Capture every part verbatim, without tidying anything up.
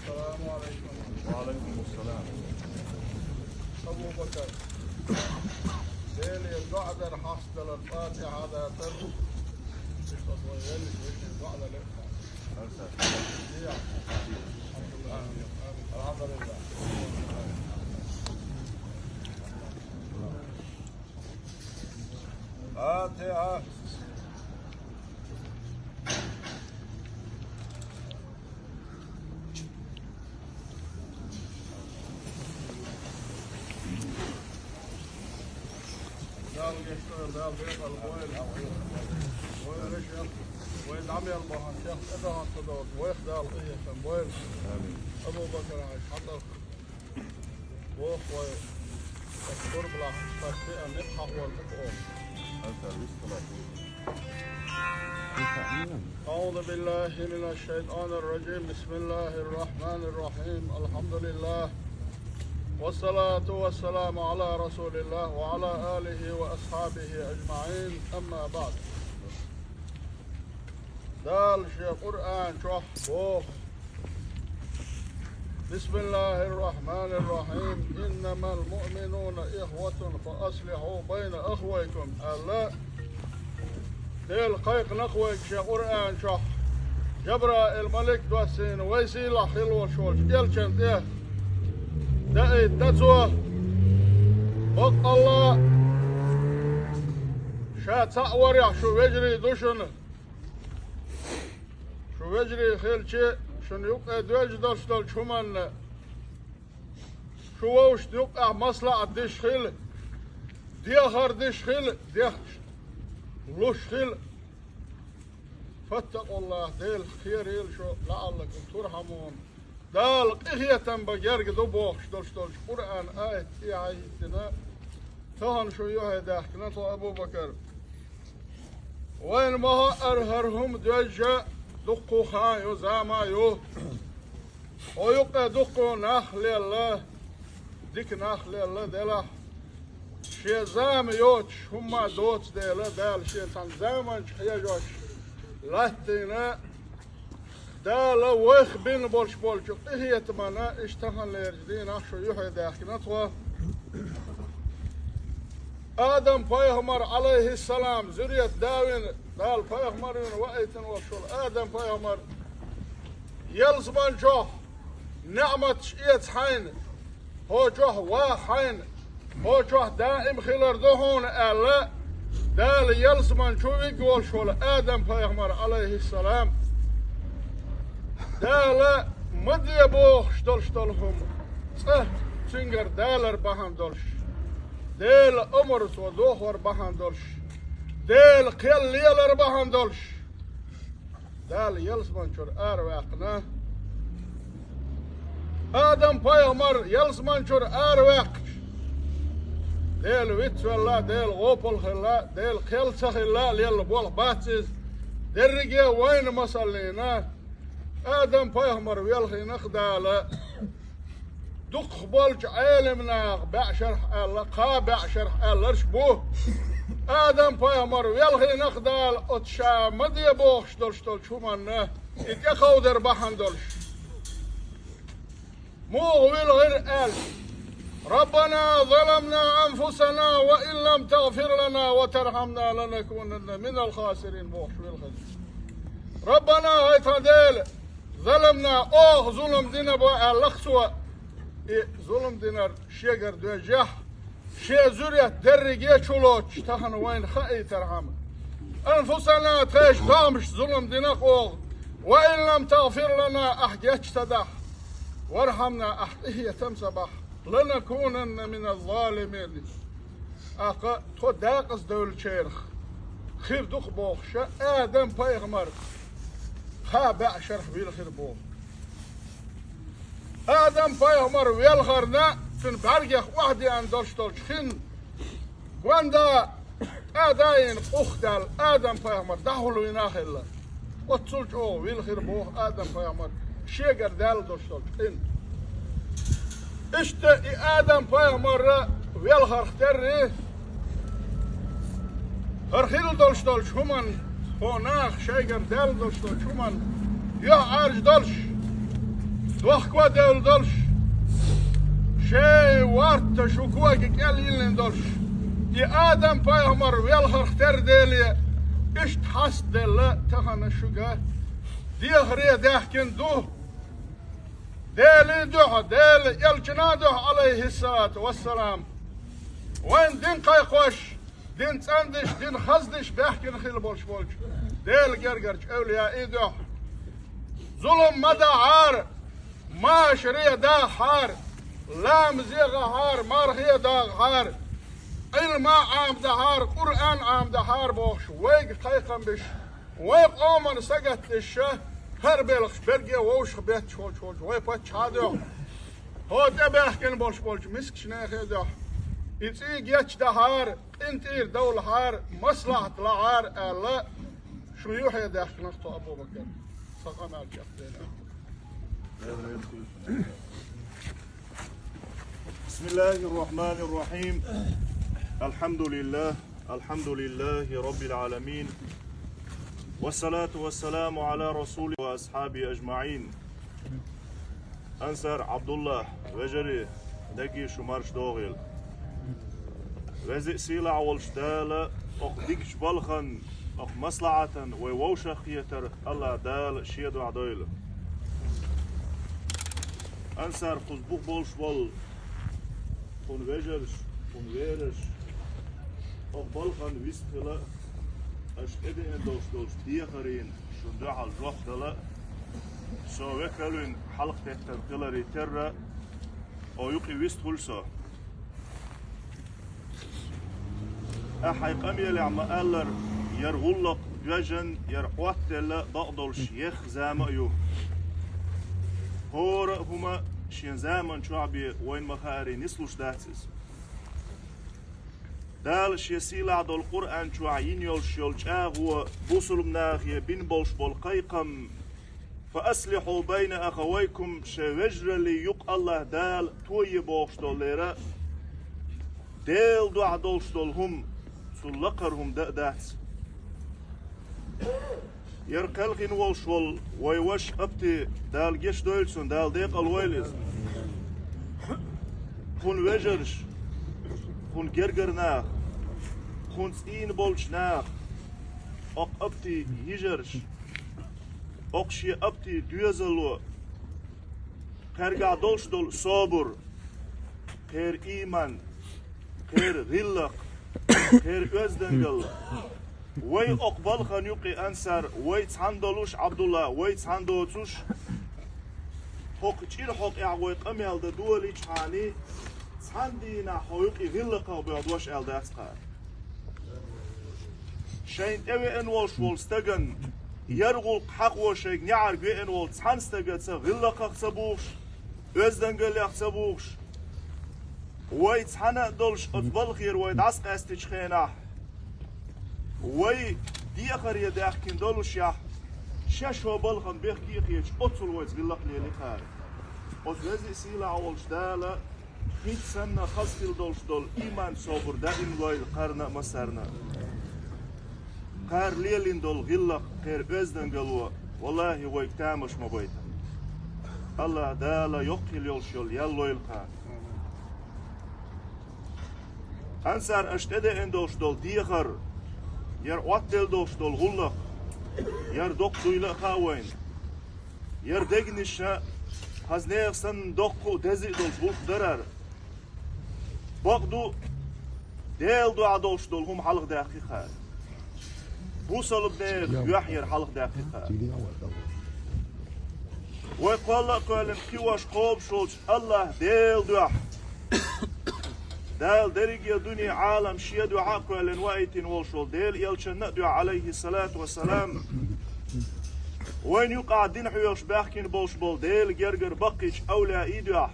السلام عليكم. وعليكم السلام. أبو بكر. ليلة القعدة الحاصلة الفاتحة هذا تر. القعدة لك. الحمد لله. الحمد لله. فاتحة. دال قشطة، دال بيضة، البويل. بويل يا شيخ. بويل عمي البهان، شيخ، ادهان تدور. بويل دال قية، بويل. آمين. أبو بكر عايش، حضر. بوخ وي. الشرب لا، تكفي أن يبقى هو الفقه. أعوذ بالله من الشيطان الرجيم. بسم الله الرحمن الرحيم. الحمد لله. والصلاة والسلام على رسول الله وعلى آله وأصحابه أجمعين. أما بعد. Дала шен Къуръан чохь боху: بسم الله الرحمن الرحيم. إنما المؤمنون إخوة فأصلحوا بين أخويكم. Аьлла, Дела кхайкхина-кх вайга шен Къуръан чохь, Жабраил малик доссийна вай сийлахь хилла волуш волчу элчан тӀе даийта цо. Баккъалла, ша цхьаъ варехь шу вежарий ду шуна. Шу вежарий хилча, шуна юккъе доьжна долуш долчу хӀуманна, шу вовшашна юккъехь маслаӀат деш хила, дехар деш хила, дехча луш хила. فاتقوا الله, Делах кхерийла шу, لعلكم ترحمون. Дала къинхетам бан герга ду бохуш долуш долчу Къуръан аят тӀехьа хӀиттина, тахана шун юьхье даьхкина тхо, Абу-Бакар. Вайна ма-хаъара, хӀара хӀума доьжна дуккха хан ю, зама ю. Хьо юккъе дуккха нах лелла, дика нах лелла делахь, шен зама йоцуш хӀумма доцу дела, Дала шен цхьана заманчу хьежош латтийна, Дала вайх бина болуш болчу къинхетамана иштта таханлерчу дийнахь шу юьхье даьхкина тхо. Адам-пайхамар, Ӏалайхиссалам, зуьрет да вина, Дала пайхамар вина ваийтина волуш волу Адам-пайхамар, ялсаман чохь неӀматаш эца хьайна, хьо чохь ваха хьайна, хьо чохь даим хилар ду хьуна аьлла, Дала ялсаман чу вигна волуш волу Адам-пайхамар, Ӏалайхиссалам, Дала ма де бохуш долуш долу хӀума, цкъа цуьнгара далар бахьана долуш, Делан омра цо дохор бахьана долуш, Делан кхел лелар бахьана долуш, Дала ялсаман чуьра араваьккхина. Адам-пайхамар ялсаман чуьра араваьккхича, Дела вицвелла, Дела гӀопал хилла, Дела кхел ца хилла лелла болх бац иза. Дерриге а вайна масаллина, Адам-пайхамар велхийна-кх Дала. Дукхахболчу Ӏеламнаха баьӀ шарахь аьлла, кхаа баьӀ шарахь аьлларш бу. Адам-пайхамар велхийна-кх Дала оцу ша ма де бохуш долуш долчу хӀуманна и тӀекховдар бахьана долуш. Муха вилхира аьлча: ربنا ظلمنا أنفسنا وإن لم تغفر لنا وترحمنا لنكونن من الخاسرين бохуш вилхира. ربنا, хӀай тхан Дела, ظلمنا, оха зулам дина бо аьлла-кх цо. И зулам динарг шегара доьжнехь, шен зуьрет дерриге а чулоцуш тахана вайна хаийтархьама, أنفسنا, тхешан догӀмашца зулам дина-кх оха. وإن لم تغفر لنا, ахь гечдахь, وارحمنا, ахь къинхетам ца бахь, لنكونن من الظالمين, тӀаккха тхо декъаза девллачарах хир ду-кх бохуш, Адам-пайхамар кхаа бӀе шарахь вилла хир боху. Адам-пайхамар велхарна, цуьнан бӀаьргех охьадеана долуш долчу хин гонда тӀе а даийна къухдаьлла, Адам-пайхамар дӀахьулвина а хилла. Оццул чӀогӀа вилла хир боху Адам-пайхамар шегара даьлла долуш долчу хин. Иштта и Адам-пайхамар велхарх терра, хӀара хилла долуш долчу хӀуманна, хӀокху наха шайгара даьлла долуш долчу хӀуманна юьхьӀаьржа долуш, дохко а девлла долуш, шайн вартта шу кога кӀел йиллина долуш, и Адам-пайхамар велхарх терра Деле, иштта хьастаделла тахана шуьга дехаре даьхкина ду. Делан дуьхьа, Делан элчанан дуьхьа, Ӏалайхиссалату вассалам, вайн дин кхайкхош, дин цӀандеш, дин хаздеш баьхкина хилла болуш болчу Делан гергарчу эвлияийн дуьхьа. Зулам ма дахьара, машаре а дахахьара, ламазе а гӀахьара, мархе а дагӀахьара, Ӏилма а Ӏамадахьара, Къуръан а Ӏамадахьара бохуш, вайга кхайкхам беш, вайн къоманна сагатдеш, хӀара белхаш берриге а вовшах бетташ волчу вайн паччахьан дуьхьа, хӀокху тӀебаьхкина болуш болчу мискачу нехан дуьхьа, и цӀий гечдахьара, къинтӀера довлахьара, маслахьат лахьара аьлла, шу юьхье даьхкина тхо, Абу-Бакар, сан къамел чекхдина. بسم الله الرحمن الرحيم. الحمد لله. الحمد لله رب العالمين. والصلاة والسلام على رسوله وأصحابه أجمعين. Ансар Ӏабдуллахь, вежарий, дерриге шу марша догӀийла. Веза а, сийлахь а волуш Дала, окху дикачу балхана, окху маслахьатана вай вовшахкхетар АллахӀ Дала Шен дуьхьа дойла. Ансар, кхуза бух болуш болу хьуна вежарш, хьуна вераш, окху балхана вистхила а, аша тӀедеана долуш долчу дехарийн шуна дуьхьал жоп дала а, со векалвина хьалха теттар хиларе терра, хьо юкъе вистхуьлу со. Ахь хьайн къамелехь ма-аллара, яра гӀуллакх доьжна, яра Ӏоттаделла дакъа долуш еха зама а ю. ХӀора а хӀума шен заман чохь бен вайна ма-хаара нислуш дац иза. Дала Шен сийлахь долу Къуръан чохь йина йолуш йолу чӀагӀо бусалба нахе бина болуш болу кхайкхам: «Фа аслихьу байна ахавайкум», шайн вежараллин юкъа АллахӀ Дала тое бохуш долу лера, Делан дуьхьа долуш долу хӀума цул лакхара хӀума дан а дац. Яра кхелхина волуш волу вайн ваша Апти, Дала гечдойла цунна, Дала декъалвойла иза. Кхуьнан вежарша, кхуьнан гергара наха, кхуьнан цӀийнан болчу наха, окху Аптин йижарша, окху шен Аптин доьзало, кхаьргахь долуш долу собар, кхеран ийман, кхеран гӀиллакх, кхеран оьздангалла. Вай окху балхана юкъе, Ансар, вай цхьаьна долуш, Ӏабдулла, вай цхьаьна доцуш, хӀокху чӀир хьокъехь вай къамел дан долийчхьана, цхьана дийнахь хьо юкъе гӀиллакхах боьхна дош аьлла дац кхара. Шайна тӀевеана волуш волу стагана яра гӀуллакх хьахо шайга неӀарга веана волу цхьана стагаца гӀиллакхах ца бухуш, оьздангаллех ца бухуш, вай цхьаьна а долуш оцу балхера вай дӀасакъаьстичу хенахь, вай дехаре даьхкина долушехь, шаьш хӀокху балхана бехке а хеташ, оццул вайца гӀиллакх лели кхара. Оцу веза а, сийлахь а волчу Дала хӀинца санна хаза хилла долуш долу ийман, собар даим лойла кхарна а, массарна а. Кхара лелийна долу гӀиллакх, кхеран оьздангалло, валлахӀи, вайга тамаш ма байта. АллахӀ Дала йоккха хилла йолуш йолу ял лойла кхара. Ансар, аша тӀедеана долуш долу дехар, яра Ӏоттаделла долуш долу гӀуллакх, яра доккха дуйла а хаьа вайна. Яра дегнаш а, хаза нехан санна, доккха а, деза а долуш гӀуллакх дарар. Бакъду, Делан дуьхьа долуш долу хӀума хьалха даьккхи кхара. Бусалба нехан юьхь яра хьалха даьккхи кхара. Вай кхолла а кхоьллина кхиош кхобуш волчу АллахӀ Делан дуьхьа. Дала дерриге дуьне, Ӏалам шен дуьхьа а кхоьллина ваийтина волуш волу Делан элчанна а дуьхьа, Ӏалайхиссалату вассалам. Вайна юкъахь дин хьоьхуш баьхкина болуш болу Делан гергара баккхийчу авлияийн дуьхьа.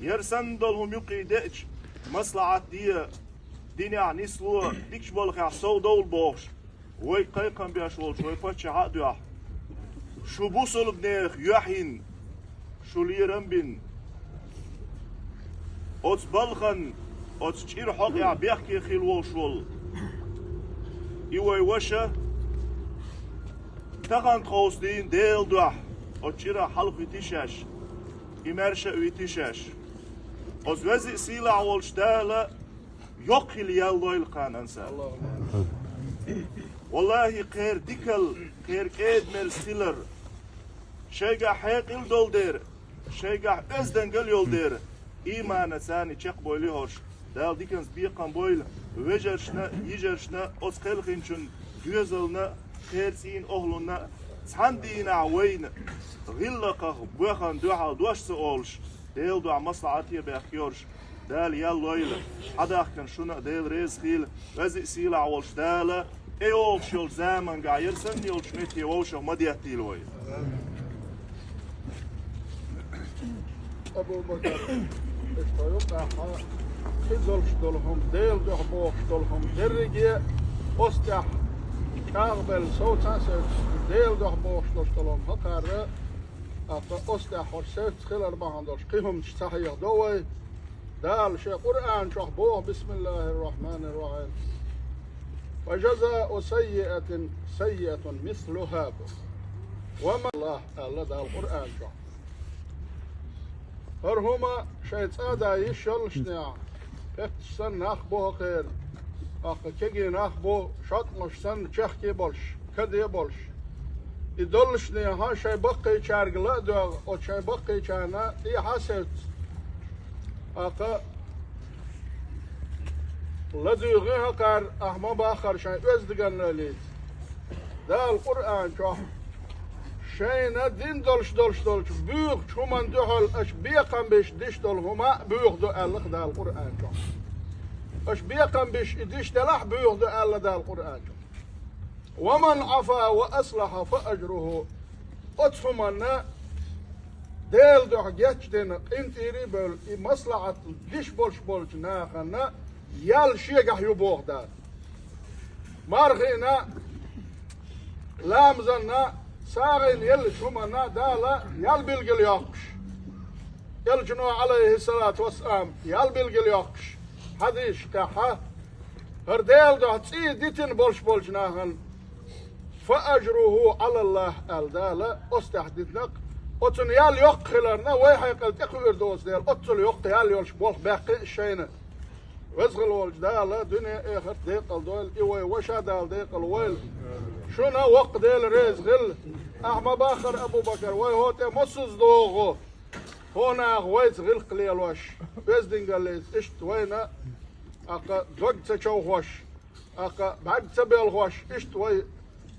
Яра санна долу хӀума юкъе деача, маслаӀат де, динехь нисло, дикачу балхехь совдовла бохуш, вайга кхайкхам беш волчу вай паччахьа а дуьхьа. Шу бусулбанех юьхьйина, шу лерам бина. Оцу балхана, оцу чӀир хьокъехь бехке хила волуш волу и вай ваша тахана тховса дийна Делан дуьхьа, оцу чӀирах хьалхавитий шаьш, и маьрша а витий шаьш. Оцу веза а сийлахь волчу Дала йоккха хила ял лойла кхана ансар. ВаллахӀи, кхеран дикалла, кхеран кӀеда-мерза хилар, шайгахь хьекъал долу дера, шайгахь оьздангалла йолу дера, ийманца царна чекхбойла хӀорш. Дала диканца бекхам бойла вежаршна, йижаршна, оцу кхелхинчун доьзална, кхеран цӀийнан охӀлунна, цхьана дийнахь вайна гӀиллакхах боьхна дуьхьал дош ца олуш, Делан дуьхьа маслаӀате а баьхкинарш. Дала ял лойла, хьадахкана шуна а Дела реза хуьлда, веза а сийлахь волчу Дала, тӀейогӀуш йолчу заманчохь яра санна йолчу метте вовшах ма деттийла вай. Абу-Бакар, иштта юкъахь хи долуш долу хӀума, Делан дуьхьа бохуш долу хӀума дерриге а оцу тӀехь чӀагӀбелла совцахь а, севцахь, Делан дуьхьа бохуш долуш долу хӀума хӀокхара, тӀаккха оцу тӀехь хӀорш севцахь хилар бахьана долуш кхин хӀуманаш ца хьехадо вай. Дала шен Къуръан чохь боху: «Бисмиллахир-рахманир-рахим. Ва жазаъу саййиатин саййиатун мислуха», боху. «Ва ма Аллах», аьлла Дала Къуръан чохь. ХӀара хӀума шайн цӀа а дан йиш йоллушехь, петташ санна нах бу хӀокхеран, тӀаккха кегий нах бу, шоткъамаш санна чехке а болуш, каде а болуш. И доллушехь шайн баккхийчаьрга ла а доьгӀу, оцу шайн баккхийчарна тӀехьа а севцца, тӀаккха ладуьйгӀи хӀокхара, ахь ма-баххара шайн оьздангаллица. Дала Къуръан чохь шайна дина долуш долуш долчу буьйхучу хӀуманна дуьхьал аша бекхам беш диш долу хӀума а буьйху ду аьлла Дала Къуръан чохь. Аша бекхам беш и диш делахь а буьйху ду аьлла Дала Къуръан чохь. «Ва ман Ӏафа ва аслахьа фа ажруху». Оцу хӀуманна Делан дуьхьа гечдина, къинтӀера а бевлла, и маслаӀат диш болуш болчу нахана ял шегахь ю боху Дала. Мархина, ламазанна, сагӀина еллачу хӀуманна Дала ял билгал йоккхуш. Элчано, Ӏалайхиссалату вассалам, ял билгал йоккхуш, хьадисаш кхехьа, хӀара Делан дуьхьа цӀий дитина болуш болчу нахана, «Фа ажруху Ӏалаллах», аьлла Дала, оцу тӀехь дитинарг, оцунна ял йоккха хиларна, вай хьекъал тӀекхуьур доцу дела, оццул йоккха ял йолуш болх баьккхи шайна. Веза хила волчу Дала дуьне а, эхарт а декъала дойла, и вай ваша Дала декъала войла. Шуна воккха Дела реза хила. Ахь ма-баххара, Абу-Бакар, вай хӀокху тӀе массаза догӀу, хӀокху наха вайца гӀиллакх лелош, оьздангаллица, иштта вайна, тӀаккха дог ца човхош, тӀаккха бӀаьрг ца белхош, иштта вай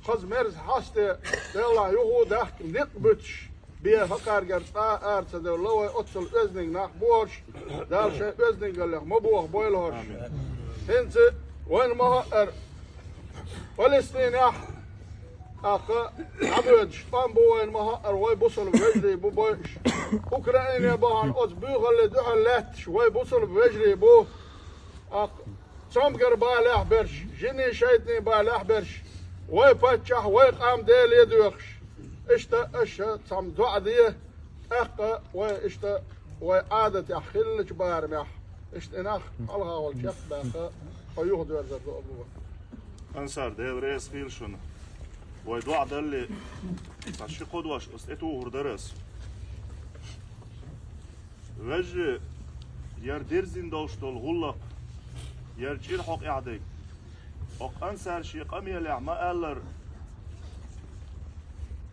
хаза мерза хьасте, Деллахь юха а дахка, некъ буьтуш, бен хӀокхаргара цкъа а ара ца девлла вай, оццул оьздангалла нах бу хӀорш, Дала шайн оьздангаллех ма бохабойла хӀорш. ХӀинца вайна ма-хаъара, Палестинехь, тӀаккха дӀабоьдуш тӀом бу вайна ма-хаъара, вай бусалба вежарий бу бойуш. Украине бахьана оцу буьйхалле дуьхьал лаьтташ вай бусалба вежарий бу. ТӀаккха цомгар балехь берш, жинийн шайтӀанийн балехь берш, вай паччахь, вай къам Деле доьхуш. Иштта аша цхьамма доӀа де, тӀаккха вай иштта вай Ӏадатехь хиллачу барамехь, иштта и нах хьалха волчу чекхбаьккха, хьо юхадоьрзур ду, Абу-Бакар. Ансар, Дела реза хуьлда шуна. Вай доӀа далле, цхьа ши-кхо дош аса тӀетухур дара ас. Вежарий, яра дирзина долуш долу гӀуллакх, яра чӀир хьокъехь дерг. Окху Ансар шен къамелехь ма-аллара,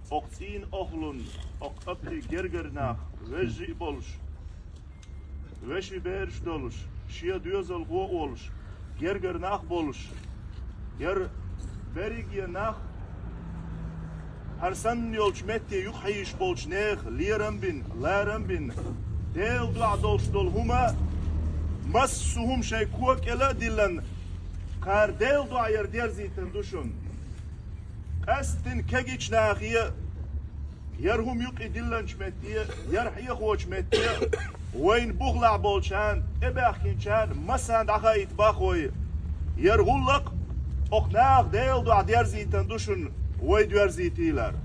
окху цӀийнан охӀлун, окху къаптий гергара нах, вежарий а болуш, вешин бераш долуш, шен доьзалхо а волуш, гергара нах а болуш, яра берриге нах, ХӀара санна йолчу метте юхахьийзаш болчу нехан лерам бина, ларам бина, Делан дуьхьа долуш долу хӀума, массо а хӀума шайн кога кӀела а диллина, кхара Делан дуьхьа яра дерзийтина ду шуна. Къаьсттина кегийчу нахе, яра хӀума юкъе диллинчу метте, яра хьехочу метте, вайна бухахь болчарна, тӀебаьхкинчарна массарна дӀахаийта боху вай. Яра гӀуллакх оха наха Делан дуьхьа дерзийтина ду шуна, вай доьрзийтийлара.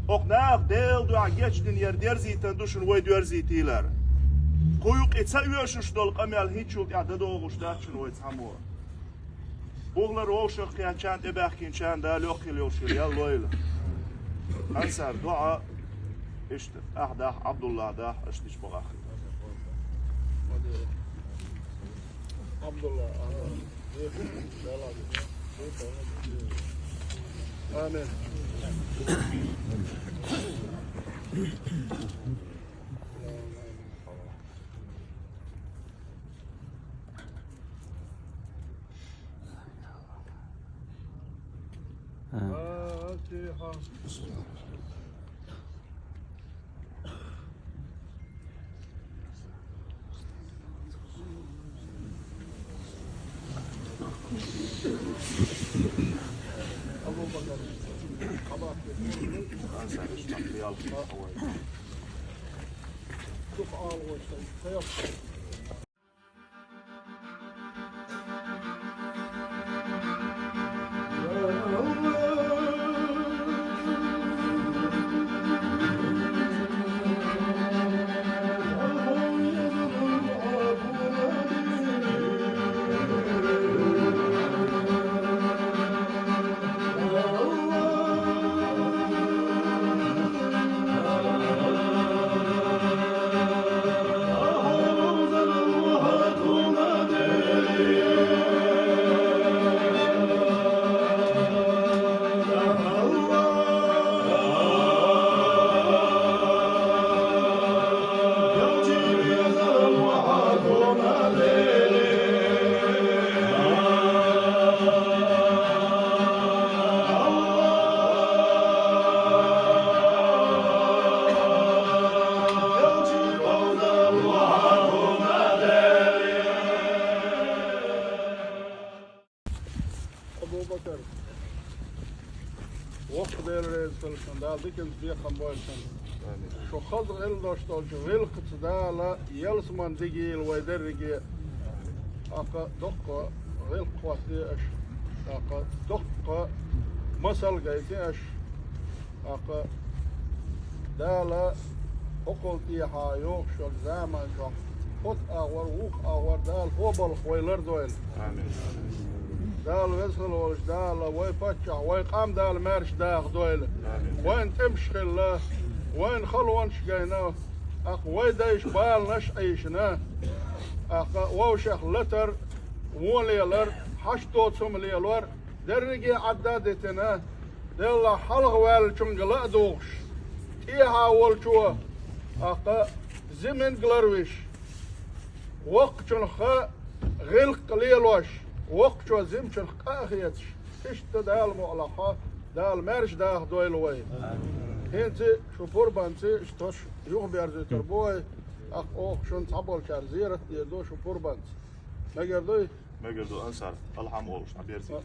Оха наха Делан дуьхьа гечдина яра дерзийтина ду шуна, вай доьрзийтийлара. Кху юкъе ца оьшуш долу къамел хӀинцачул тӀаьхьа дан догӀуш дац шуна вай цхьаммо. Бухалара вовшах кхечарна, тӀебаьхкинчарна Дала йоккха йолуш ял лойла. Ансар, доӀа, иштта, ахь дахь, Ӏабдулла дахь, аша дича бакъахь. Ӏабдулла, амин. Абу-Бакар. Воккха Дела реза хуьлда шуна, Дала диканца бекхам бойла шуна. Шу хаза гӀиллакхаш долчу гӀиллакхаца Дала ялсамани дигийла вай дерриге. ТӀаккха доккха гӀиллакх хӀоттае аша. ТӀаккха доккха масал гайтае аша. ТӀаккха Дала хӀокхул тӀехьа йогӀуш йолу заман чохь хӀокху агӀор, вукху агӀор Дала хӀобалх вай лардойла. Амин. Дала веза хила волуш, Дала вай паччахь, вай къам Дала маьрша даха дойла. Амин. Вайна тӀемаш хилла, вайна халонаш гайна, тӀаккха вай дайша баланаш а Ӏийшина, тӀаккха вовшех латар, вон лелар, хьашт доцу хӀума лелор, дерриге Ӏадда а дитина, Деллахь хьалха ваьллачуьнга ла а дугӀуш, тӀехьа волчо, тӀаккха зиманиг ларвеш, воккхачунах гӀиллакх лелош, воккхачо зимачунах къа а хеташ, иштта Дала мукъалахь, Дала маьрша даха дойла вай. ХӀинца шу пурбанца иштта юхаберзуьйтур бу вай, тӀаккха оха шуна цхьаболчара зерат дийр ду шу пурбанца. Мегар дуй? Мегар ду, Ансар, алхьам олуш, дӀаберзийта.